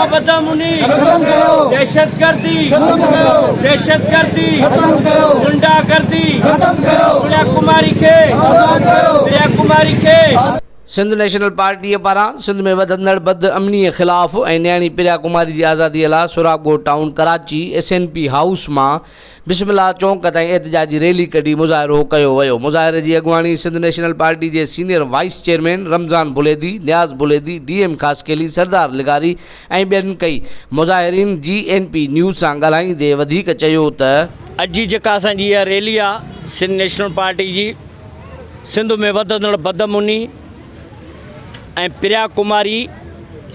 مان بدامني ختم ڪيو. دهشتگردي ختم ڪيو. دهشتگردي ختم ڪيو. غنڊا گردي ختم ڪيو. پريا ڪماري کي آزاد ڪيو. پريا ڪماري کي. سنڌ نيشنل پارٽيء پاران سنڌ ۾ وڌندڙ بد امنيء خلاف ۽ نياڻي پريا ڪماري جي آزاديء لاء Sohrab Goth town Karachi S N P house مان بسم الله چونڪ تائين احتجاجي ريلي ڪڍي مظاهرو ڪيو ويو. مظاهري جي اڳواڻي سنڌ نيشنل پارٽي جي senior vice chairman Ramzan Buledi, Niaz Buledi, D M Khaskheli, Sardar لغاري ۽ ٻين ڪئي. مظاهرين جي اين پي نيوز سان ڳالهائيندي وڌيڪ چيو ته. اڄ جي جيڪا اسان جي اها ريلي آ سنڌ نيشنل پارٽي جي سنڌ ۾ وڌندڙ بدامني ۽ پريا ڪماري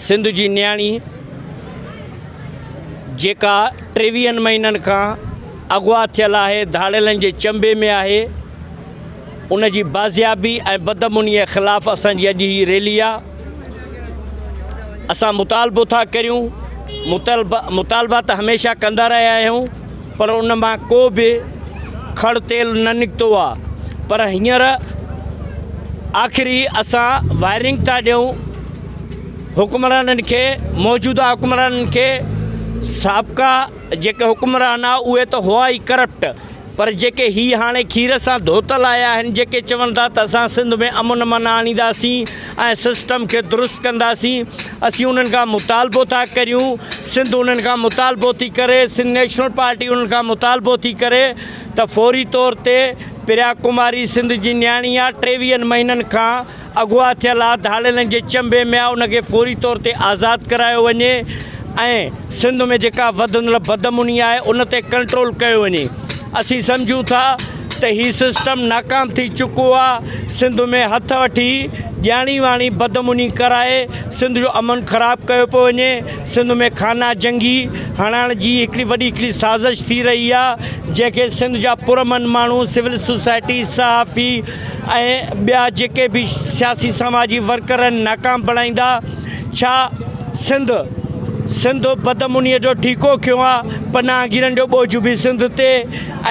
سنڌ جي نياڻي جيڪا ٽيويهن مهينن کان اغوا ٿيل آهي ڌاڙيلن جي چنبي ۾ آهي ان جي بازيابي ۽ بدامني خلاف اسان جي اڄ هي ريلي آ اسان مطالبو ٿا ڪريون مطالبا مطالبا ته هميشه ڪندا رهيا آهيون پر ان مان ڪو به کڙ تيل نه نڪتو آ پر هينئر آخري اسان وائرنگ ٿا ڏيون حڪمرانن کي موجوده حڪمرانن کي سابقا جيڪي حڪمران آ اهي ته هئا ئي ڪرپٽ پر جيڪي هي هاڻي کير سان ڌوتل آيا آهن جيڪي چون ٿا ته اسان سنڌ ۾ امن امان آڻينداسين ۽ سسٽم کي درست ڪنداسين اسين انهن کان مطالبو ٿا ڪريون سنڌ انهن کان مطالبو ٿي ڪري سنڌ نيشنل پارٽي انهن کان مطالبو ٿي ڪري ته فوري طور تي پريا ڪماري سنڌ جي نياڻي آ ٽيويهن مهينن کان اغوا ٿيل آ ڌاڙيلن جي چنبي ۾ آ ان کي فوري طور تي آزاد ڪرايو وڃي ۽ سنڌ ۾ جيڪا وڌندڙ بدامني آهي ان تي ڪنٽرول ڪيو وڃي اسين سمجهون ٿا ته هي سسٽم ناڪام ٿي چڪو آ سنڌ ۾ هٿ وٺي ڄاڻي واڻي بدامني ڪرائي سنڌ جو امن خراب ڪيو پيو وڃي سنڌ ۾ خانه جنگي هڻائڻ جي هڪڙي وڏي هڪڙي سازش ٿي رهي آ جنهن کي سنڌ جا پرامن ماڻهو سول سوسائٽي صحافي ۽ ٻيا جيڪي به سياسي سماجي ورڪر آهن ناڪام بڻائيندا ڇا سنڌ سنڌ بدامنيء جو ٺيڪو کنيو آ پناهگيرن جو ٻوجهه به سنڌ تي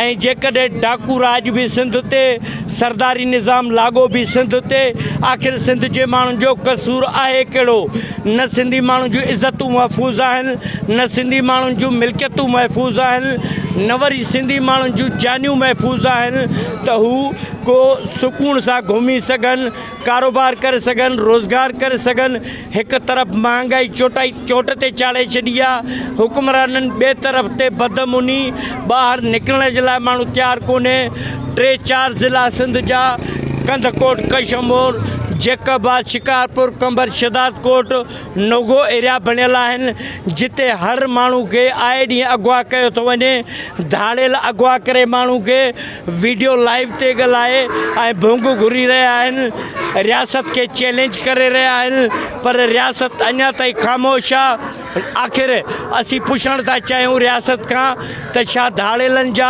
۽ جيڪڏهن ڊاڪو راڄ به سنڌ تي سرداري نظام لاڳو به سنڌ تي آخر سنڌ جي ماڻهن جو قصور آهي ڪهڙو نه سنڌي ماڻهن جون عزتون محفوظ آهن نه سنڌي ماڻهن جون ملڪيتون محفوظ آهن نه وري سنڌي ماڻهن جون جانيون محفوظ آهن ته هو ڪو سڪون سان گهمي سگهن، ڪاروبار ڪري سگهن، روزگار ڪري سگهن، هڪ طرف مهانگائي چوٽائي چوٽ تي چاڙهي ڇڏي آ، حڪمرانن ٻئي طرف تي بدامني، ٻاهر نڪرڻ جي لاء ماڻهو تيار ڪونهي، ٽي چار ضلعا سنڌ جا ڪنڌڪوٽ، ڪشمور، جيڪب آباد، شڪارپور، قمبر، شهدادڪوٽ، نوگو ايريا بڻيل آهن جتي هر ماڻهو کي آئي ڏينهن اغوا ڪيو ٿو وڃي، ڌاڙيل اغوا ڪري ماڻهو کي ويڊيو لائيو تي ڳالهائي ۽ ڀونگ گهري رهيا آهن، رياست کي چئلينج ڪري رهيا آهن پر رياست اڃا تائين خاموش آ، آخر اسين پڇڻ ٿا چاهيون رياست کان ته ڇا ڌاڙيلن جا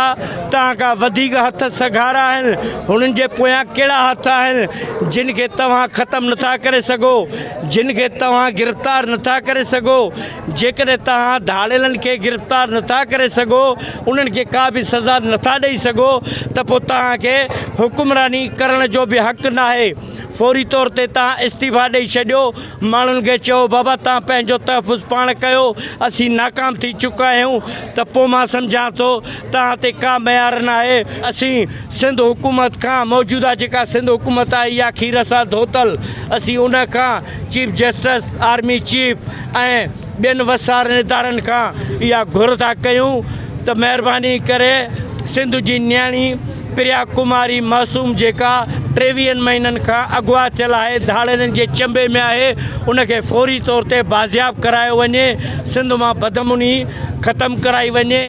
توهان کان وڌيڪ هٿ سگهارا آهن، هنن جي پويان ڪهڙا هٿ آهن جن کي توهان ختم نٿا ڪري سگهو، جن کي توهان گرفتار نٿا ڪري سگهو، جيڪڏهن توهان ڌاڙيلن کي گرفتار نٿا ڪري سگهو، انهن کي ڪا به سزا نٿا ڏئي سگهو ته پوء توهان کي حڪمراني ڪرڻ جو به حق ناهي. فوري طور تي توهان استعيفا ڏئي ڇڏيو، ماڻهن کي چئو بابا توهان پنهنجو تحفظ پاڻ ڪيو، اسين ناڪام ٿي چڪا آهيون ته پوء مان سمجهان ٿو توهان تي ڪا ميار ناهي. اسين سنڌ حڪومت کان موجوده جيڪا سنڌ حڪومت آهي اها کير سان ڌوتل، اسين ان کان چيف جسٽس، آرمي چيف ۽ ٻين وسارن ادارن کان اها گهر ٿا ڪيون ته مهرباني ڪري سنڌ جي نياڻي پريا ڪماري معصوم جيڪا ٽيويهن مهينن کان اغوا ٿيل آهي ڌاڙيلن جي چنبي ۾ آهي ان کي فوري طور تي بازياب ڪرايو وڃي سنڌ مان بدامني ختم ڪرائي وڃي.